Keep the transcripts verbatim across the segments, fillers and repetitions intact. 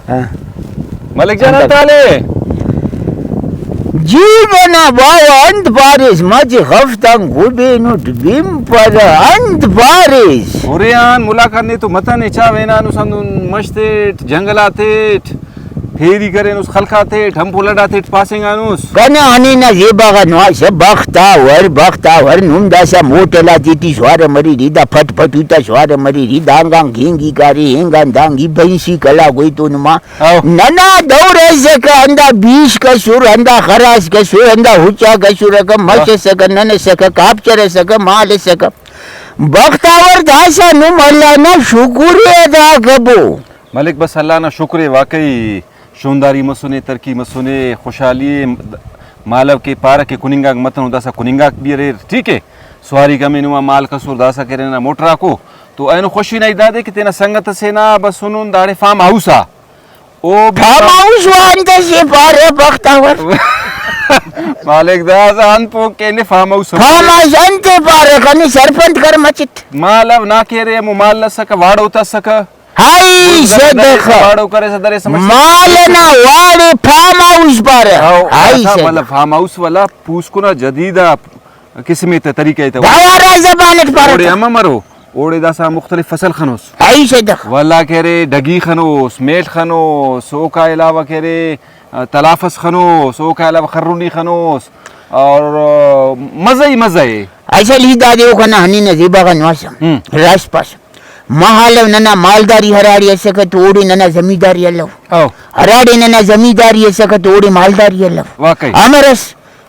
ہاں۔ ملک جان، انت حال ءِ؟ جی بنا باوہ، انت پاریس؟ مچہ خفتان گڈینٹ بنپرہ، انت پاریس؟ ہرے آن ملاقات نے تو متنے، چا وینانس ہندن مش تیٹ، جنگل آتیٹ، پھیری کرینس، خلق آتیٹ، ہمپو لڈ آتیٹ پاسنگانس۔ کنا ہنی نا زیبا غا نواسہ، بختاور، بختاور، نم داسہ موٹل آتیٹی سوارہ مریری، دا پٹ پٹو تا سوارہ مریری، دانگان گینگی کاری، اینگان دانگی بنسی کلا گوئی تو نما۔ او۔ ننا دور ئسکہ، ہندا بیش کسر، ہندا خراس کسر، ہندا ہچا کسرکہ، مش ئسکہ، نن ئسکہ، کاپچر ئسکہ، مال ئسکہ۔ بختاور داسہ نم اللہ نا شکر ءِ ادا کبو۔ ملک، بس اللہ نا شکر ءِ، واقعی شونداری مسنے، ترقی مسنے، خوشحالی ءِ۔ مالو کہ پارہ کہ کننگاک متنو، داسہ کننگاک بھی اریر، ٹھیک ہے۔ سواری کمے نما مال کسر داسہ کرے ننا موٹر آکو، تو اینو خوشی نا ہیت دادے کہ تینا سنگت ئسے نا بسنن داڑے فارم ہاؤس آ۔ او فارم ہاؤس و انت سے پارے بختاور؟ مالک داسہ انت پوک کینے فارم ہاؤس۔ فارم ہاؤس انت پارے کنے سرپند کر مچٹ۔ مال او نا کیرے ہمو مال ئسکہ، واڑو تا ئسکہ۔ ہائی صدخہ۔ واڑو کریسہ دریسہ مچٹ۔ مال ئنا واڑے فارم ہاؤس پارہ۔ ہاؤ، ہائی داسہ صدخہ۔ مطلب فارم ہاؤس والا پوسکنا جدید آ قسم ءِ تہ، طریقہ ءِ تہ۔ دا وارا زبان اٹ پارہ اوڑے تہ۔ ہم مرو، اوڑے داسہ مختلف فصل خنوس۔ ہائی صدخہ۔ ولا کہ ارے ڈگی خنوس، میل خنوس، اوکا علاوہ کہ ارے، آ، تلافس خنوس، اوکا علاوہ خرنی خنوس، اور، آ، مزہ ہی مزہ ءِ۔ اصل ہی دادے او کنا ہنی نا زیبا غا نواسہ۔ ہم۔ راست پاسہ۔ مہالو ننا مالداری ہراڑے اسکہ تو اوڑے ننا زمینداری الو۔ او۔ ہراڑے ننا زمینداری اسکہ تو اوڑے مالداری الو۔ واقعی۔ امر اس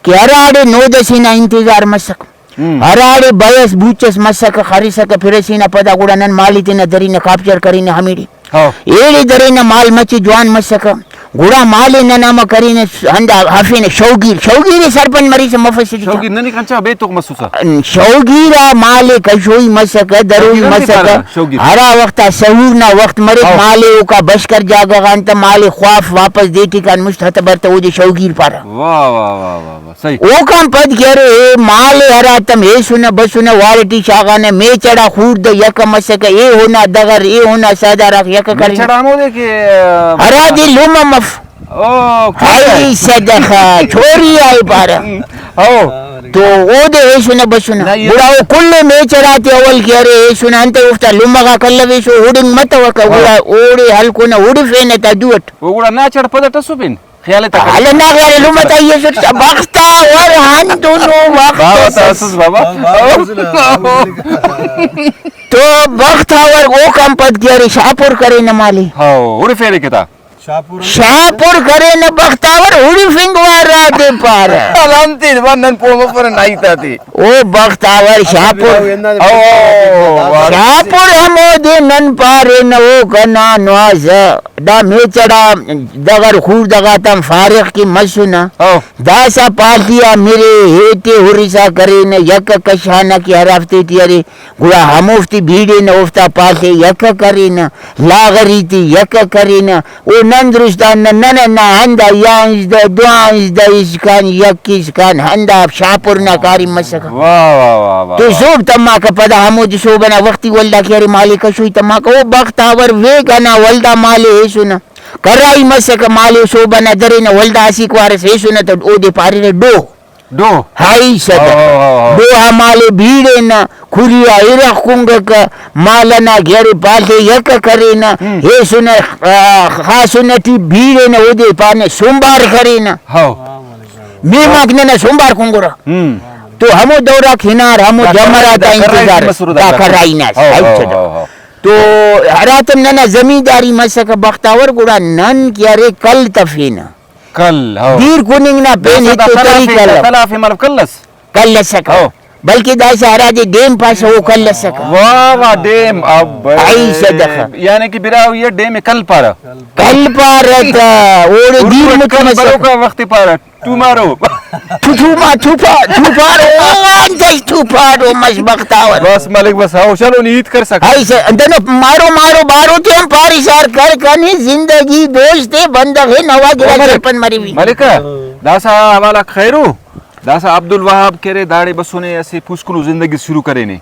کہ ہراڑے نود ئسے نا انتظار مسک، ہم۔ ہراڑے بئے اس بوچ اس مسکہ، خرسکہ، پھرسے نا پدا گڑا نن مالے تینا درینہ، کاپچر کرینہ ہمیڑے۔ ہاں۔ ایڑے درینہ مال مچہ جوان مسکہ، گڑا مالے نن امہ کرینہ، ہندا ہرفینہ شوگیر، شوگیر ئے سرپند مریسہ مفسہ ٹی تا۔ شوگیر ننے کنچا بے تخم مسوسہ۔ شوگیر آ مالے کشوئی مسکہ، دروئی شوگیر انت مسکہ۔ پارہ، شوگیر۔ ہرا وخت آ سحور نا وخت مریک، ہاں۔ مالے اوکا بشکر جاگہ غان تہ مالے خواف واپس دے ٹی کان مست ہتبر تہ اودے شوگیر پارہ۔ واہ، واہ، واہ، واہ، واہ، صحیح۔ اوکان پد کہ ارے اے مالے ہراتم ہیسنہ بسنہ وارٹی شاغانہ، میچڑا خوڑدہ یکہ مسکہ، اے اونا دغر، اے اونا سردار آک یکہ کرینہ۔ میچڑا ہمودے کہ، آ، ہرادے لمہ مف۔ او، ہائی صدخہ، چھوری آئی پارہ۔ او۔ تو اودے ہیسنہ بسنہ۔ نہ، یہ گڑا او کل میچر آتے اول کہ ارے ہیسنہ انت اوفتا لمہ غا کلویسو، ہڑنگ متوکہ، ہاں۔ گڑا اوڑے ہلکونہ ہڑفینہ تا دو اٹ۔ او گڑا نا چڑ پد اٹ اسو پین، خیال تک۔ ہلہ نا خیال لمہ تا ہی اسٹ، بختاور ہندنو وخت بابا اس۔ تا اسس بابا۔ تو بختاور اوکان پد کہ ارے شاپور کرینہ مالے۔ ہاں، ہڑفیرے کہ تا۔ شاپور کرینہ بختاور ہڑفنگ وارا دے پارہ۔ الانتے وا نن پوہ مفرہ نا ہیت آتے۔ او بختاور شاپور۔ او، او، او، واہ۔ شاپور ہمودے نن پارینہ او کنا نوازہ۔ دا میچڑا دغر خوڑدہ غاتان فارغ کہ مسنہ۔ او۔ داسہ پالی آ مرے، ہیتے ہرسا کرینہ، یکہ کشانہ کہ ہرافتے ٹی ارے۔ گڑا ہموفتے بیڑینہ، اوفتا پاڷ ءِ یکہ کرینہ، لاغری تے یکہ کرینہ، او نن درست آن نہ، نن ئنا ہندا یانزدہ، دوانزدہ اسکان، یک اسکان ہندا شاپور نا کاریم مسکہ۔ واہ، واہ، واہ، واہ، تو واہ۔ سہب تماکہ، پدا ہمودے سہب ئنا وختی ولدا کہ ارے مالے کشوئی تماکہ، او بختاور ویگ ئنا ولدا مالے ہیسنہ، کرائی مسکہ، مالے سہب ئنا درینہ، ولدا اسیک وارس ہیسنہ تہ اودے پاریرہ ڈوہ۔ ڈوہ۔ ہائی صدر۔ ہاں، ہاں، ہاں۔ ڈوہ آ مالے بیڑینہ، کھری آ ارغ کنگکہ، مال ئنا گیڑے پاڷ ءِ یکہ کرینہ، ہم۔ ہیسنہ، آ، خاسنہ ٹی بیڑینہ، اودے پانہ سنبار کرینہ۔ ہاں۔ میماک ننا سنبار کنگرہ۔ ہم۔ تو ہمو دور آک ہنار، ہمو دا جمر آتا کرائے، دا کرائے انتظار۔ مسر دا دا کرائے۔ کرائی نا، ہاں، ہائی ہاں، صدر۔ ہاں، ہاں۔ تو ہراتم ننا زمینداری مسکہ بختاور، گڑا نن کہ ارے کل تفینہ۔ کل، ہو۔ دیر کننگ نا پین داسہ دا ہچو تلافے، طریقہ الو۔ تلافے مطلب کل اس؟ کل اسکہ۔ ہو۔ بلکہ داسہ ہرادے ڈیم پاسہ او کل اسکہ۔ واہ واہ، ڈیم، ابے۔ ہائی صدخہ۔ یعنی کہ براہوئی اٹ ڈیم ءِ کل پارہ۔ کل پارہ تہ اوڑے اردو دیر اٹ مچ کل مسکہ۔ بروکا وخت پارہ، ٹومارو۔ ٹو-، ٹوما-، ٹوپا-، ٹوپارو، او انت اس ٹوپارو مش بختاور۔ بس ملک بس، ہاؤ، چلو نی ہیت کر سک۔ ہائی صدخہ، دنو مارو مارو بارو تے ہم پاریسار کر کنے زندگی دوست ءِ بندغ ءِ نوا گڑا عمر سرپند مریوی۔ ملکہ، داسہ حوالہ خیرو؟ داسہ عبدالوہاب کہ ارے داڑے بسنے، اسہ پوسکنو زندگی شروع کرینے۔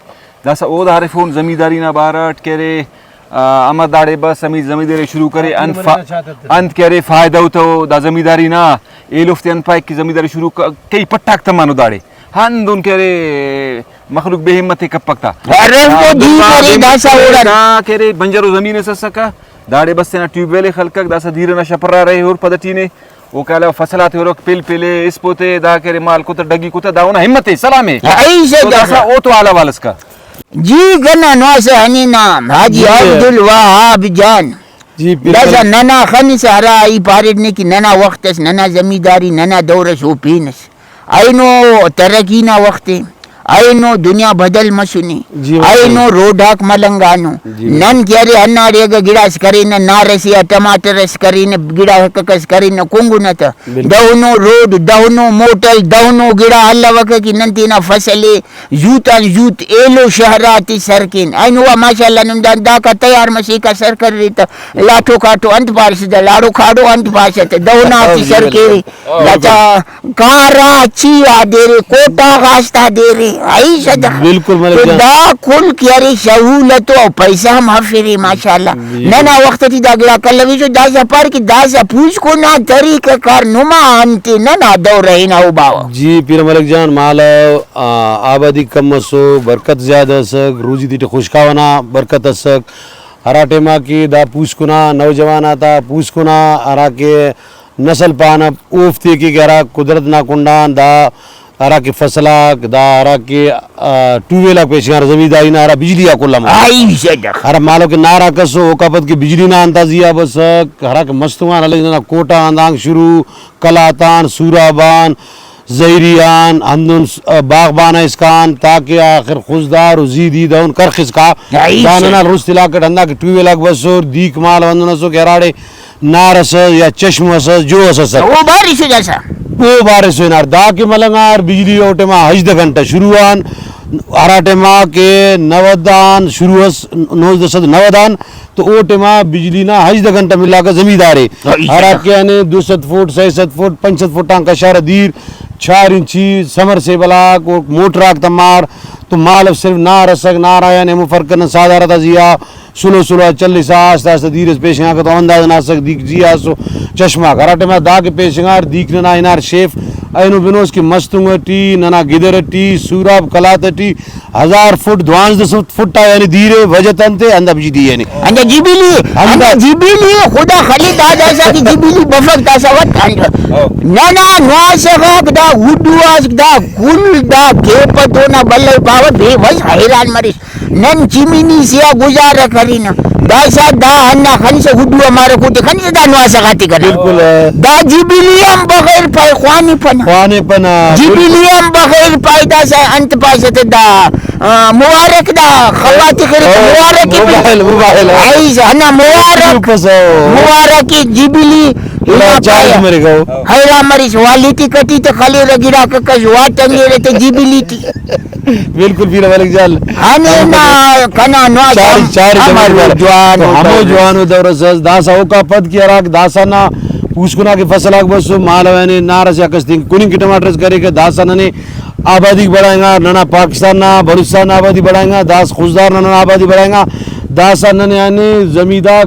داسہ اود ہرفون زمینداری نا بارہ اٹ کہ ارے، آ، احمد داڑے بس ہمے زمینداری شروع کرے، انت فا-، انت کہ ارے فائدہ او تو دا زمینداری نا، ایلوفتے انت پائک کہ زمینداری شروع ک-، کئی پٹاک تمانو داڑے۔ ہندن کہ ارے مخلوق بے ہمت ءِ کپک تا۔ ارے او آ، جی دنیا مرے بے داسا ہمت اوڑان۔ دا کہ ارے بنجر و زمین اس اسکہ، داڑے بس تینا ٹیوب ویل ءِ خلکک، داسا دیر ئنا شپرا رہے ہور پد ٹی نے۔ اوکا علاوہ فصل آتے ہُرک، پل پل ءِ، اسپوت ءِ، دا کہ ارے مال کتہ، ڈگی کتہ، دا اونا ہمت ءِ، سلام ءِ۔ ہائی سے تو داسا جگہ۔ او تو حال احوال اس کا۔ جی کنا نواسہ ہنی نا حاجی جی۔ عبدالوہاب جان۔ جی، بالکل۔ داسا ننا خن اس ہرا ای پاریٹ نے کہ ننا وخت اس، ننا زمینداری، ننا دور اس، او پین اس۔ اینو ترقی نا وخت ءِ، اینو دنیا بدل مسنے، جی، بالکل۔ اینو روڈ آک ملنگانو۔ جی، بالکل۔ نن کہ ارے ہنداڑے اگہ گڑاس کرینہ، نار ئسے آ ٹماٹر ئس کرینہ، گڑا ہکک ئس کرینہ، کنگنہ تہ۔ بالکل۔ دہنو روڈ، دہنو موٹل، دہنو گڑا الوکہ کہ نن تینا فصل ءِ زوت آن زوت ایلو شہر آتے سر کین۔ اینو وا ماشاءاللہ نم دان داکا تیار مسیکا سر کریرے تہ لاٹو کاٹو انت پارسہ تہ، لاڑو کھاڑو انت پارسہ تہ، دہنا تے سر کیرے۔ داتا کارا چی آ دیرے، کوٹہ غاستا دیرے، ہائی صدق۔ بالکل ملک تو جان۔ دا کل کہ ارے سہولت و پیسہ ہم ہرفرے ماشاءاللہ۔ جی۔ ننا وخت ٹی دا گڑا کلویسو، داسا پار کہ داسا پوسکنا طریقہ کار نما انتے ننا دور ءِ ہنا او باوہ۔ جی پیر ملک جان، مالو، آ، آبادی کم اسو، برکت زیادہ اسک، روزی تیٹی خشکاوہ نا برکت اسک۔ ہرا ٹائما کہ دا پوسکنا نوجوان آتا پوسکنا ہرا کہ نسل پانہ اوفتے کہ ہرا قدرت نا کنڈان دا ہرا کہ فصل آک، دا ہرا کہ، آ، ٹیوب ویل آک پیشنگار، زمینداری نا ہرا بجلی آ کل آن مست۔ آئی صدق۔ ہرا مالو کہ نار آک اسو، اوکا پد کہ بجلی نا انت آ زی آ بسک، ہرا کہ مستونگ آن ہلک ننا کوٹہ آن دانگ شروع، قلات آن، سوراب آن، زہری آن، ہندن س-، باغبانہ اسکان، تاکہ آخر خضدار و زی دی دہن کرخ اسکا۔ آئی دا صحیح۔ ننا رست علاقہ اٹ ہندا کہ ٹیوب ویل آک بسر، دیک مالو ہندن اسو کہ ہراڑے نار ئسس یا چشمہ ئسس، جو ئس ئسک۔ او بارش وجہ سا۔ او بارش و ہنار۔ دا کہ ملنگار بجلی او ٹائما ہژدہ گھنٹہ شروع آن، ہرا ٹائما کہ نود آن شروع ئس، نوزدہ سد نود آن، تو او ٹائما بجلی نا ہژدہ گھنٹہ ملاکہ زمیندار ءِ۔ ہاں، ای ہرا سچا۔ کہ یعنی دو سد فٹ، سئے سد فٹ، پنچ سد فٹ آن کشارہ دیر، چار انچی سمرسیبل آک، او موٹر آک تمار، تو مالو صرف نار ئسک، نار آ یعنی ہمو فرق نن ساہدار آتا زی آ سلو سلو آ چلسا آستہ آستہ دیر ئس پیشنگاکہ تو اندازہ نا اسک دیک جی آ اسو چشمہ غاک۔ ہرا ٹائما دا کہ پیشنگار دیک ننا ہنار شیف اینو بنوس کہ مستونگ ٹی، ننا گدر ٹی، سوراب قلات ٹی ہزار فٹ، دوانزدہ سو فٹ آ یعنی دیر ءِ، وجہ تہ انت ءِ؟ ہندا بجلی یعنی۔ ہندا جبیلی، ہندا ہندا جبیلی خدا خلی دا داسا کہ جبیلی بفک داسا وت ہندا۔ ننا نواسہ غاک دا اڈو آس دا کل دا کیپ تونا بلہ پاوہ بے وس حیران مریس۔ نن چمنی سے آ گزارہ کرینہ۔ داسا دا ہندا خنسہ اڈو امارک اوٹی خنسہ دا نواسہ غاتے کرے۔ بالکل۔ دا جبیلی ہم بغیر پائے خوانفنہ۔ خوانفنہ۔ جبیلی ہم بغیر پائے داسا انت پاسہ تہ دا، آ، مبارک دا خواتے خیرے تہ او، مبارک۔ Mobile, mobile. ایس ہندا مبارک۔ پسو۔ مبارک جبیلی۔ گڑا ہنا چارج پائے۔ مریک او۔ حیران مریس والی ٹی کٹی تہ خلیرہ گڑاکہ کس واتنگیرہ تہ جبیلی ٹی۔ بالکل پیر ملک جان۔ ہنینا کنا نوازم چارج، چارج امر امر جوان تو او ہمو دور۔ جوانو دور اس۔ داسا اوکا پد کہ ہراک داسا نا پوسکنا کہ فصل آک بسو، مالو یعنی نار ئسے آ کس تین کننگ کہ ٹماٹر ئس کریکہ، داسا ننے آبادیک بڑھائنگا، ننا پاکستان نا، بلوچستان نا آبادی بڑھائنگا، داس خضدار نا ننا آبادی بڑھائنگا، داسا ننے یعنی زمیندار،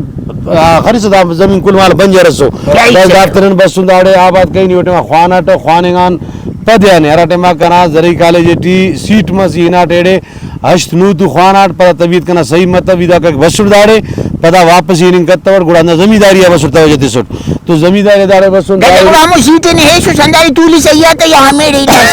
آ، خنسہ دا زمین کل مال بنجر ئسو۔ صحیح، بس صحیح۔ دافتے نن بسن داڑے آباد کرین، او ٹائما خواناٹہ، خواننگان پد یعنی ہرا ٹائما کنا زرعی کالج ٹی سیٹ مس ای ہناٹ ایڑے ہشت نو تو خواناٹ، پدا طبیعت کنا صحیح متو، ای دا کک بسٹ داڑے، پدا واپس ای ہننگ کتوٹ، گڑا ہندا زمینداری آ بسٹ توجہ تسٹ۔ تو زمینداری داڑے بسن داسا داڑے۔ گڑا ہمو سیٹ نے ایسس ہنداڑے تولی صحیح آ تہ یا ہمیڑے ہی بس۔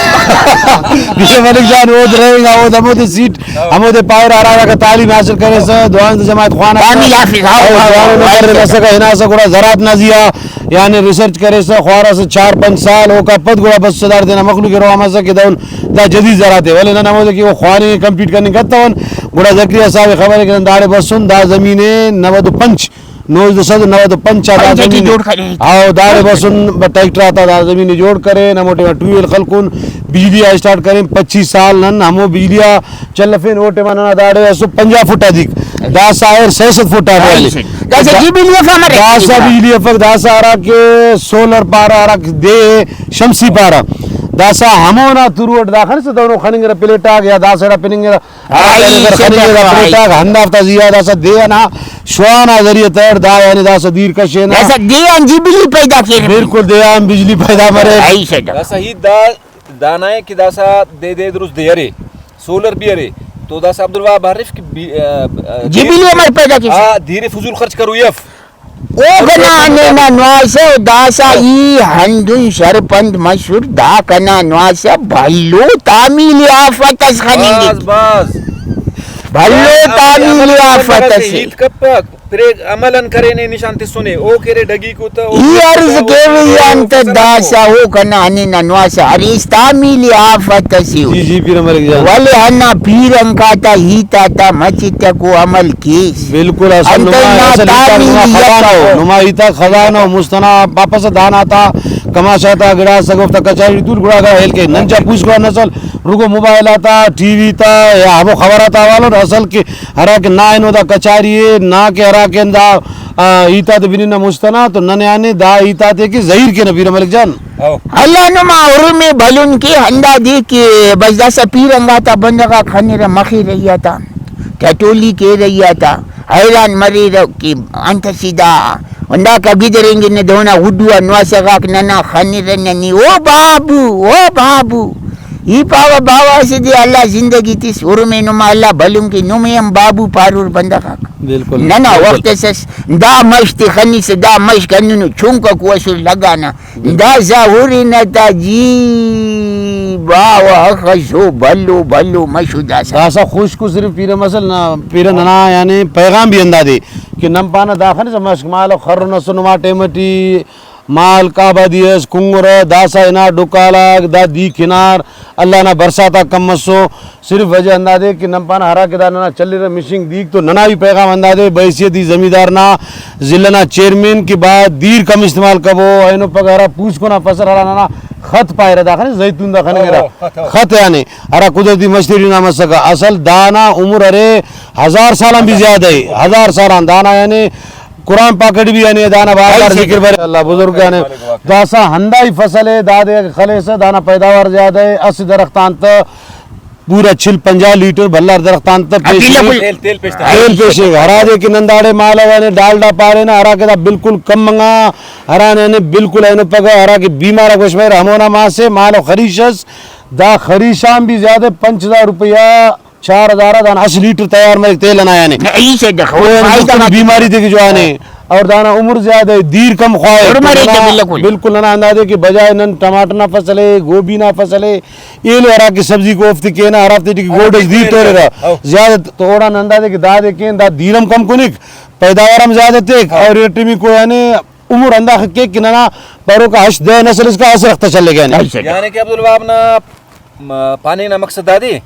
بسم ملک جان اود رہینگا، اود ہمودے سیٹ، ہمودے پائرہ ہرا ہراکا تعلیم حاصل کریسہ، دوانزدہ جماعت خواناسہ۔ کامل حافظ، ہاؤ، او ہاؤ، جوانو ہاؤ، مدرسہ ہاؤ۔ غا ہناسہ، گڑا زراعت نا زیہا یعنی ریسرچ کریسہ، خواراسہ چار پنچ سال، اوکا پد گڑا بس داڑے تینا مخلوق ئے روان مسہ کہ دہن دا جدید زراعت ءِ، ولے نن ہمودے کہ او خواننگ ئے کمپیٹ کننگ کتون، گڑا زکریا صاحب ئے خبرے کہ نن داڑے بسن، دا زمین ءِ نود و پنچ، نوزدہ سد نود و پنچ آ دا پنچ ٹی زمین ءِ، جوڑ کرے۔ ہاؤ، داڑے بسن، ٹریکٹر آتا دا زمین ءِ جوڑ کرین، ہمو ٹائما ٹیوب ویل خلکن، بجلی آ اسٹارٹ کرین، پچیس سال نن ہمو بجلی آ چلفین، او ٹائما ننا داڑے اسو پنجاہ فٹ آ دیک، داسا ارے سئے سد فٹ آ برینے۔ داسا جی بجلی افا مرے۔ داسا بجلی افک، داسا ہرا کہ سولر پارہ، ہرا کہ دے شمسی پارہ، داسہ ہمونا ترو اٹ دا خنسہ دہنو خننگرہ پلیٹ آک یا داسہ اڑا پننگرہ، ہاں، ہرا ای اگر شکر خننگرہ ہاں، پلیٹ آک، ہندا دافتا زیہا داسہ دے ئنا شوان آ ذریعہ تیٹ دا یعنی داسہ دیر کشینہ۔ داسہ دے آن جبلی پیدا کینہ۔ بالکل، دے آن بجلی پیدا مریک۔ ہاں، ای شکر۔ داسہ ہیت دا دانا ءِ کہ داسہ دے، دے درست دے ارے، سولر بھی ارے، تو داسہ عبدالوہاب ہرف کہ بی-، آ، آ، جبلی امر پیدا کیسہ؟ آ، دیر فضول خرچ کروئی اف۔ او کنا ہنینا نواسہ، داسہ ای ہندن سرپند مسر، دا کنا نواسہ بھلو تعمیل آفت اس خننگک۔ بس، بس۔ بھلو بس، تعمیل عمل آفت کرنے اسے۔ ہیت کپک، پریک عمل ان کرینے نشان تسنے، او کرے ڈگی کو تہ، او ای عرض کیوی آن تہ فصل داسہ کو۔ او کنا ہنینا نواسہ ہریس تعمیل آفت اسے۔ جی، جی، پیر ملک جان۔ ولے ہندا پیرنگ آتا ہیت آتا مچہ تکو عمل کیس۔ بالکل، اصل انتئے نما، نا اصل ہیت آک تعمیل نما خزانہ ءُ، یکہ۔ نما ہیت آک خزانہ ءُ، مست ئنا واپس دانا تا کماش آتا گڑاس اگہ اوفتا کچاری ٹی تول گڑا اگہ ہیل کے۔ نن چا پوسکن نسل رگو موبائل آتا، ٹی وی تا یا ہمو خبر آتا حوالہ اٹ اصل کہ ہرا کہ نا اینو دا کچاری ءِ، نا کہ ہرا کہ ہندا، آ، ہیت آتے بننگ نا مست ئنا تو ننے آنے دا ہیت آتے کہ زہیر کینہ پیر ملک جان۔ او۔ اللہ نما حرم ءِ بھلن کے ہندا دے کہ بس داسہ پیرنگ آتا بندغ آک خنرہ مخے رہی آتا، ٹٹولی کیرہ ای آتا، حیران مریرہ کہ انت اسے دا، ہنداکا گدرینگنہ دہنا غڈو آ نواسہ غاک ننا خنرہ ننے، او بابو، او بابو۔ ای پاوہ باوہ اسہ دے اللہ زندگی تس، ہرمے نما اللہ بھلن کے، نمے ہم بابو پارور بندغ آک۔ بالکل، ننا بالکل۔ وخت اس اس دا مش تے خنسہ، دا مش کننو چنککو اسر لگانا۔ داسہ ہرنہ تا جی باوہ اخسو بھلو بھلو مش داسہ۔ داسہ خشکو صرف پیرہ مسل نا، پیرہ ننا یعنی پیغام بھی ہندادے کہ نن پانہ دا خنسہ مشک مالو خرن اسو نما ٹائم ٹی مالک آبادی اس کنگرہ، داسہ ہنا ڈکالاک دا دیک ہنار، اللہ نا برسات آک کم مسو۔ صرف وجہ ہندادے کہ نن پانہ ہرا کہ دا ننا چلیرہ مشنگ دیک تو ننا بھی پیغام ہندادے بحیثیت ای زمیندار نا، ضلع نا چیئرمین کہ با دیر کم استعمال کبو، اینو پگہ ہرا پوسکن آ فصل ہرا ننا خط پائرہ دا خنے زیتون دا خننگرہ، ہو، ہو، خط، ہو۔ خط یعنی ہرا قدرتی مش تیٹی نا مسکہ، اصل دانا عمر ارے ہزار سال آن بھی زیادہ ءِ، ہزار سال آن دانا یعنی قرآن پاک اٹ بھی یعنی دانا بار بار ذکر برے۔ اللہ بزرگ نے داسہ ہندائی فصل ءِ، دادے اگہ خلیسہ دانا پیداوار زیادہ ءِ، اسہ درخت آن تہ پورا چل پنجاہ لیٹر بھلار درخت آن تہ پیش تیل، تیل پیش تہ۔ تیل پیش ءِ۔ ہرادے کہ نن داڑے مالو آنے ڈالڈا پارینہ، ہرا کہ دا بالکل کم انگا، ہرانے نے بالکل اینو پگہ، ہرا کہ بیمار آک بش مریرہ ہمونا ماسے مالو خریش اس، دا خریش آن بھی زیادہ پنچ ہزار روپیہ چار ہزار آ دانا اسہ لیٹر تیار مریک تیل ئنا یعنی۔ ای سے دخو، او یعنی فائدہ مختلف نا بیماری تے کہ جوانے۔ اور دانا عمر زیادہ ءِ، دیر کم خواہک۔ عمر ءِ تو ننا بالکل۔ بالکل ننا اندازے کہ بجائے نن ٹماٹر نا فصل ءِ، گوبھی نا فصل ءِ، ایلو ہرا کہ سبزی کو اوفتے کینہ، ہرافتے ٹی کہ گوڈ اس دیر توریرہ۔ او۔ زیادہ تو اوڑان اندازے کہ دادے کین، دا دیر ہم کم کنک، پیداوار ہم زیادہ تیک، او۔ اور ارٹمیکو کو یعنی عمر ہنداخہ کیک کہ ننا بروکا ہشت دہ نسل اسکا اسہ درخت آ چلیک یعنی۔ یعنی کہ عبدالوہاب نا م-، پاننگ نا مقصد دادے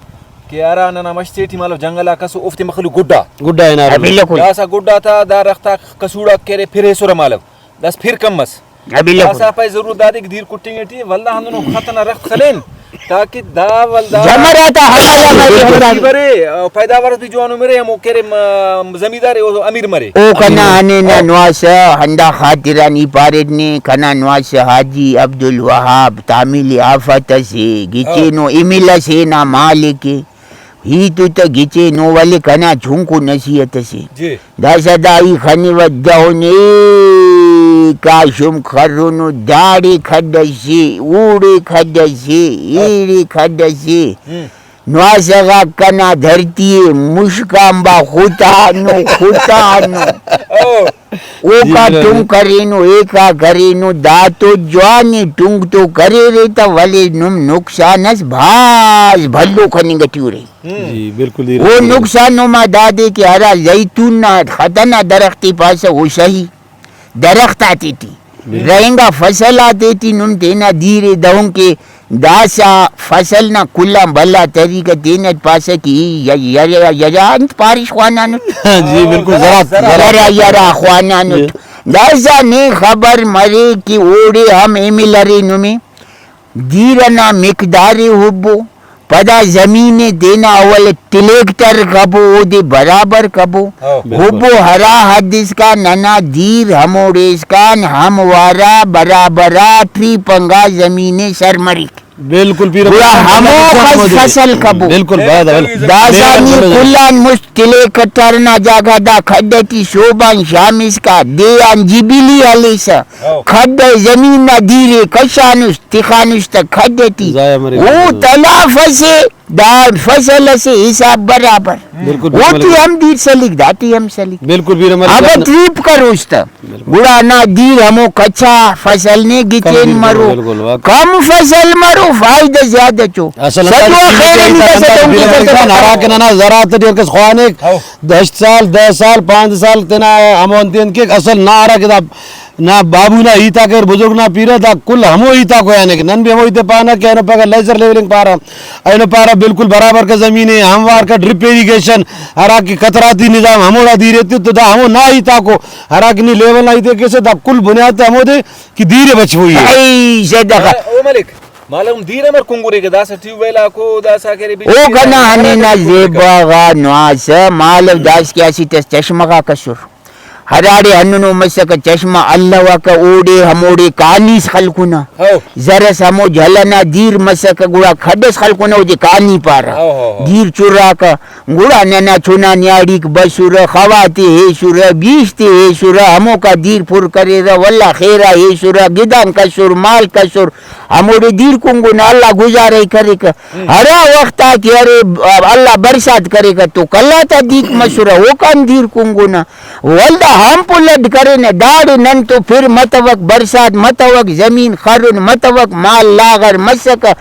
کہ ہرا ننا مش تیٹی مالو جنگل آک اسو، اوفتے مخلوق گڈا۔ گڈا ہنارہ۔ بالکل۔ داسہ گڈا تا دا رخت آک کسوڑ آک کہ ارے پھر ایسرہ مالو، داسہ پھر کم مس۔ بالکل۔ داسہ پائے ضرورت دادے کہ دیر کٹنگ ٹی ولدا ہندنو خط ئنا رخت خلین تاکہ دا ولدا جمر آتا حوالہ مرے، بالکل۔ ہندا برے، پیداوار اس بھی جوانو مرے، ہمو کہ ارے م-، زمیندار او امیر مرے۔ او کنا ہنینا نواسہ ہندا خاطران ای پاریٹ نے، کنا نواسہ حاجی عبدالوہاب تعمیل آفت اسے، گچینو امل اسے نا مالک ءِ۔ ہیت تہ گچینو ولے کنا چنکو نصیحت اسے۔ جی۔ داسہ دا ای خنوہ دہنے کاشم خرنو، داڑے کھڈ اسے، اوڑے کھڈ اسے، ایڑے کھڈ اسے۔ ہم۔ نواسہ غاک کنا دھرتی ءِ مشک آنبا خطانو، خطانو۔ او۔ اوکا جی، جی۔ ٹنگ کرینو، ایکا کرینو، دا تو جوان ءِ ٹنگ تو کریرے تہ ولے نم نقصان اس بھاز بھلو کننگ ٹی ارے۔ ہم۔ جی، بالکل، جی، او بالکل۔ نقصان نما دادے کہ ہرا زیتون نا خط ئنا درخت ءِ پاسہ او سہی۔ درخت آتیٹی، بالکل۔ رہینگا فصل آتیٹی نم تینا دیر ءِ دہنکہ داسہ فصل نا کل آن بھلا طریقہ تینٹ پاسہ کہ ای ی-، ی-، ی-، ی-، انت پارش خوانانٹ؟ جی، بالکل، زراعت، زراعت۔ یرہ، یرہ خوانانٹ۔ جی۔ داسہ نے خبر مریک کہ اوڑے ہم ایمل ارے نمے۔ دیر ئنا مقدار ءِ ہبو، پدا زمین ءِ تینا اول ٹلیکٹر کبو، اودے برابر کبو۔ ہاں۔ بالکل۔ ہبو ہرا حد اسکان ننا دیر ہموڑے اسکان ہموارا برابر آ ٹریپ انگا زمین ءِ سر مریک۔ بالکل پیر گڑا امر ہمو خان خس محمد۔ فصل کبو۔ بالکل، بھائی، بھائی۔ داسا نی کل آن مست تلے کٹر نا جاگہ دا کھڈ ٹی سہب آن شام اسکا دے آن جبلی ہلیسہ۔ ہاں۔ کھڈ ءِ زمین نا دیر ءِ کشانس، تخانس تہ کھڈ ٹی۔ ضائع مریک۔ او تلافس ءِ، دا فصل اسے حساب برابر۔ بالکل، اوٹی بالکل۔ ہم دیر سلیک، داٹی ہم سلیک۔ بالکل، پیر امر اگہ جان۔ تریپ کروس تہ۔ بالکل۔ گڑا ہندا دیر ہمو کچا فصل نے گچین کم دیر مرو۔ بالکل، واقعی۔ کم فصل مرو، فائدہ زیادہ چو۔ اصل سدوا ہندا خیر دیر نی کسہ ہندا تون دیر کی ہندا کسہ ہراکہ ننا زراعت ٹی ہر کس خوانک، ہاؤ۔ ہشت سال، دہ سال، پانچ سال تینا ہمو انتین کیک، اصل نا ہراکہ دا نا بابو نا ہیت آک اریر، بزرگ نا پیرہ، دا کل ہمو ہیت آک ویانے کہ نن بھی ہمو ہیت ءِ پانہ کہ اینو پگہ لیزر لیولنگ پارہ، اینو پارہ بالکل برابر کا زمین ءِ، ہموار کا ڈرپ ایریگیشن، ہراکہ قطراتی نظام ہموڑا دیر ایتو، تو دا ہمو نا ہیت آکو، ہراکہ نی لیول نا ہیت ءِ کیسہ، دا کل بنیاد تے ہمودے کہ دیر ءِ بچفوئی ءِ۔ ای زدہ۔ او ملک، مالو دیر امر کنگرے کہ داسہ ٹیوب ویل آکو، داسہ کرے بجلی او کنا آکو، ہنینا ہراکہ کنگرے کہ۔ زیبا غا نواسہ مالو داسکہ اسٹ اس چشمہ غاک اسر۔ ہراڑے ہندنو مسکہ چشمہ الوکہ، اوڑے ہموڑے کانیس خلکونہ۔ ہو۔ زر ئس ہمو جھل ئنا دیر مسکہ، گڑا کھڈ ئس خلکونہ، اودے کانی پارہ۔ ہو، ہو، ہو۔ دیر چراکہ، گڑا ننا چنا نیاڑیک بسرہ، خواتے ہیسرہ، بیستے ہیسرہ، ہموکا دیر پر کریرہ، ولدا خیرا ہیسرہ، گدان کسر، مال کسر، ہموڑے دیر کنگنہ، اللہ گزارہ ءِ کریکہ۔ ہرا وخت آ کہ ارے اللہ برسات کریکہ تو کلات آ دیک مسرہ، اوکان دیر کنگنہ۔ ولدا ہمپ و لڈ کرینہ، داڑے نن تو پھر متوک، برسات متوک، زمین خرن متوک، مال لاغر مسکہ،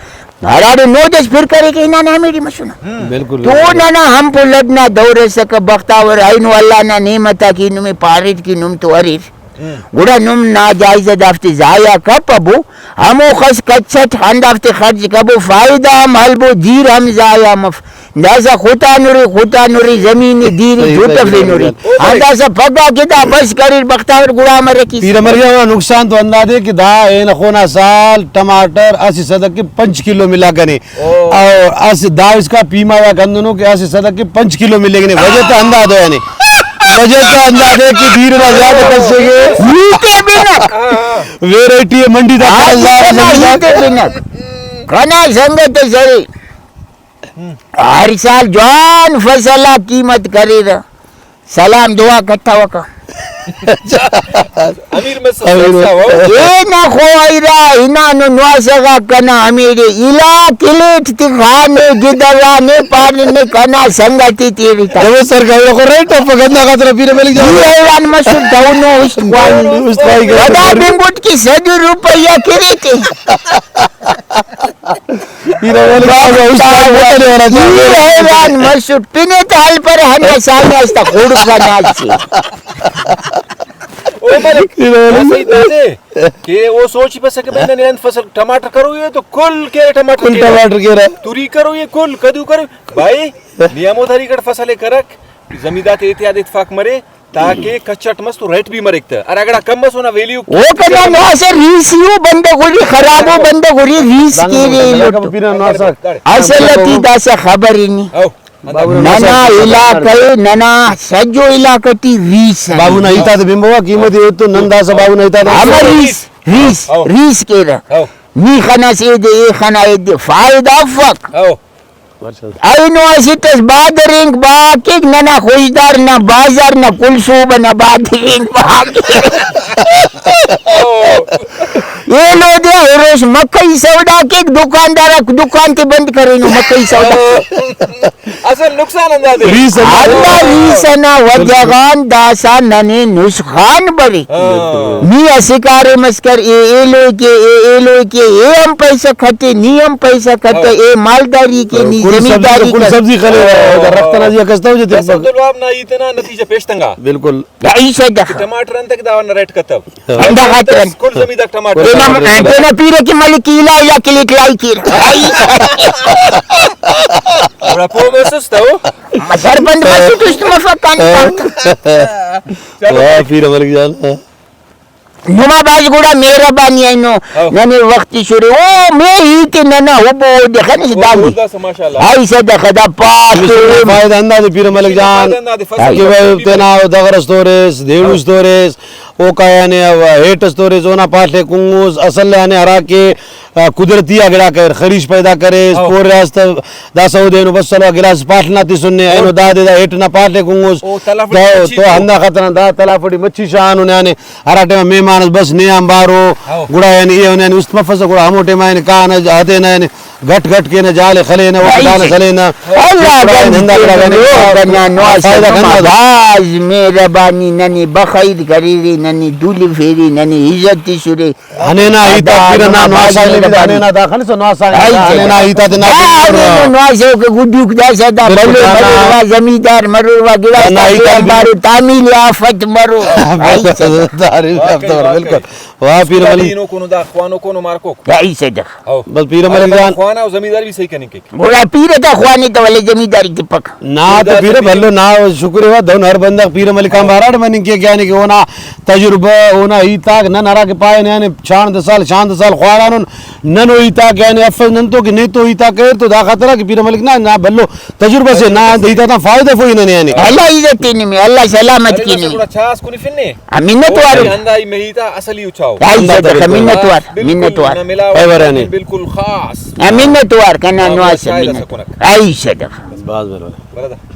ہراڑے نود اس پھر کریکہ ہنانے ہمیڑے مسنہ۔ بالکل، تو بالکل۔ ننا ہمپ و لڈ نا دور اسکہ بختاور، اینو اللہ نا نعمت آ کہ نمے پاریٹ کہ نم تو اریر۔ ہم۔ گڑا نم ناجائزہ دافتے ضائع کپبو، ہموخس کچٹ ہندافتے خرچ کبو، فائدہ ہم ہلبو، دیر ہم ضائع مف۔ داسہ خطانرے، خطانرے زمین دیر صحیح، صحیح، جوٹفینرے۔ صحیح۔ ہنداسہ پگہ کہ دا بس کریر بختاور گڑا امر کیس؟ پیر امر جان، نقصان تو ہندادے کہ دا اینخونا سال ٹماٹر اسہ صدک کہ پنچ کلو ملا کنے۔ او۔ اور اسہ دا اسکا پیما یا کندنو کہ اسہ صدک کہ پنچ کلو ملنگ نے۔ وجہ تا ہندا دو یعنی۔ وجہ تا ہندا دے کہ دیر نا زیادہ کسے گے۔ ہیتے بنک۔ ویرائٹی منڈی دا ہاں، کنا زیادہ ہیتے بنک۔ کنا سنگت سرے۔ ہر سال جوان فصل آ قیمت کریرہ۔ سلام دعا کتوکہ۔ امیر مسخ امیر۔ صاحب۔ اے نا خواہرہ ہنانو نواسہ غاک کنا ہمیڑے الا کلیٹ تخانے گدرانے پانے نے کنا سنگتی تیوی تا۔ جبو سر کا خو رائٹ اپ گندا خاطر پیر ملک جان۔ ای حیران مسر دونو است خواہی۔ است خواہی۔ پدا بنگٹ کی صد روپیہ کریتے۔ پیر ملک جان، استاد وطن والا جان۔ ای حیران مسر پنے تا ہلپر ہندا سامنے است خڑک کا ناچے۔ او ملک، ہیرو علی۔ صحیح دادے کہ او سوچ بس کہ بھئی ننے انت فصل ٹماٹر کروئی ہے تو کل کیرہ ٹماٹر کل کیرہ۔ ٹماٹر کیرہ۔ توری کروئی ہے کل، کدو کروئی۔ بھائی، نی ہمو طریقہ فصل ءِ کرک، زمیندار تے اتحاد اتفاق مرے تاکہ کچٹ مس تو ریٹ بھی مریک تہ۔ ہرا گڑا کم مس اونا ویلیو او کنا نواسہ ریسی او بندغ ہُری، خرابو بندغ ہُری، ریس کیرے ایلو تو۔ پیرا نواسہ۔ اصل ٹی داسہ خبر ہی نہیں۔ او۔ ننا علاقہ ءِ، ننا سجو علاقہ ٹی ریس ءِ۔ بابو نا ہیت آتے بنبو آ قیمت ءِ ایتو، نن داسہ بابو نا ہیت آتے ہمہ ریس، ریس، ہاؤ۔ ریس کیرہ۔ ہاؤ۔ نی خناس ایدے، اے خنا ایدے، فائدہ افک۔ ہاؤ۔ اینو اسٹ اس بادرینک با کیک، ننا خضدار نا بازار نا کل صوبہ نا بادرینک با کیک۔ ایلو دے ہروس مکئی سودا کیک، دکاندار آک دکان تے بند کرینو مکئی سودا۔ اصل نقصان ہندادے۔ ریس ہندا ہندا ریس ئنا وجہ غان داسہ ننے نسخان بریک۔ ہاں۔ نی اسہ کاریم اس کر، اے ایلو ءِ کے، اے ایلو ءِ کے، اے ہم پیسہ کھٹے، نی ہم پیسہ کھٹہ، ہاں۔ اے مالداری کے، ہاں، نی کل سبزی زمینداری کل کر۔ سبزی خلیوہ، ہاں۔ اگر رخت ئنا زیہا کس تاؤ جتے۔ بس عبدالوہاب نا ہیت ئنا نتیجہ پیش تنگا۔ بالکل۔ داعی سجہ۔ ٹماٹر انتئے کہ دا نا ریٹ کتو۔ ہندا خاطر ان۔ کل زمیندار ٹماٹر۔ تینا، تینا پیرہ کہ ملک ایلا یا کلیٹ لائی کیر۔ گڑا پو مسس تو۔ سرپند مسٹ است مفک کن پاک۔ واہ، پیر ملک جان۔ نما بھاز گڑا مہربانی اینو۔ ہو۔ ننے وخت تسرے۔ او مے ہیت ننا ہبو اودے خنس او دانگی۔ داسہ ماشاءاللہ۔ ہائی صدقہ دا پاس۔ فائدہ ہندادے پیرہ ملک جان فائدہ ہندادے، فصل کہ بھئی تینا دغر اس توریس، دیوس توریس، اوکا یعنی ہیٹ اس توریس، اونا پاڷ ءِ کنگوس، اصل یعنی ہرا کہ آ، قدرتی آ گڑاک اریر، خریش پیدا کریس، ہو۔ پورہ اس تہ داسہ اودے اینو بس سلوا گلاس پاڷ نا تسنے، اینو دادے دا ہیٹ نا پاڷ ءِ کنگوس۔ او تلافٹ تو، مچھی تو کو۔ ہندا خاطران دا تلافٹ مچھی شاغانو نے آنے، ہرا ٹائم مہمان اس بس نے آن بارو، ہو۔ گڑا یعنی ایہن یعنی است مفسہ، گڑا ہمو ٹائم آ یعنی کانہ ہتینہ یعنی گھٹ گھٹ کینہ، جال ءِ خلینہ، اوفتے دانہ سلینہ۔ اللہ گڑا یعنی گنج ہندا گڑا تینو یعنی کنا نواسہ فائدہ نما کنہ دا۔ بھاز مہربانی، ننے بخیر کریرے، ننے تولفیرے، ننے عزت تسرے۔ ہنینا ہیت آک پیرہ نا نواسہ نے بھی دا، ہنینا دا خنسہ نواسہ نے دا، ہنینا ہیت آتے نا دا۔ ہنینو نواسہ کہ گڈوک داسہ دا، بالکل بلو نا۔ مرور وا، زمیندار مرور وا، گڑاس نا تا ہیت آتے بے امبارو، تعمیل آفت مرو۔ بالکل، تعریف یافتہ مرو، بالکل۔ واہ پیرہ ملک۔ دینو کونو دا خوانو کونو مارکوک۔ بھائی صدق۔ ہو۔ بس پیرہ ملک جان۔ خوانا و زمینداری بھی صحیح کننگ کیک۔ گڑا پیرہ تا خوانے تو ولے زمینداری تپک۔ نا تو پیرہ بھلو نا شکر وا دہن ہر بندغ پیرہ ملک آن بارہ اٹ مننگ کیک، یعنی کہ اونا تجربہ، اونا ہیت آک نن ہرا کہ پائے نے، یعنی شاندہ سال، شاندہ سال خوانانن، نن او ہیت آک یعنی افس نن تو کہ نے تو ہیت آک کریر تو دا خاطر آ کہ پیرہ ملک نا، نا بھلو تجربہ سے نا ہیت آتان فائدہ فوئی ننے یعنی۔ اللہ عزت تینمے، اللہ سلامت کینمے۔ گڑا چاہ اس کنفنے۔ آ، منت وارو۔ ہندا ای مہی تا اصلی اچاؤ۔ آئی صدقہ، منت وار، بالکل منت وار۔ نہ ملاوٹ، ایورانے۔ بالکل خاص۔ آ، منت وار کنا آ، نواسہ شاید منت۔ اسکونک۔ آئی صدقہ۔ بس باز برابر۔ برادر۔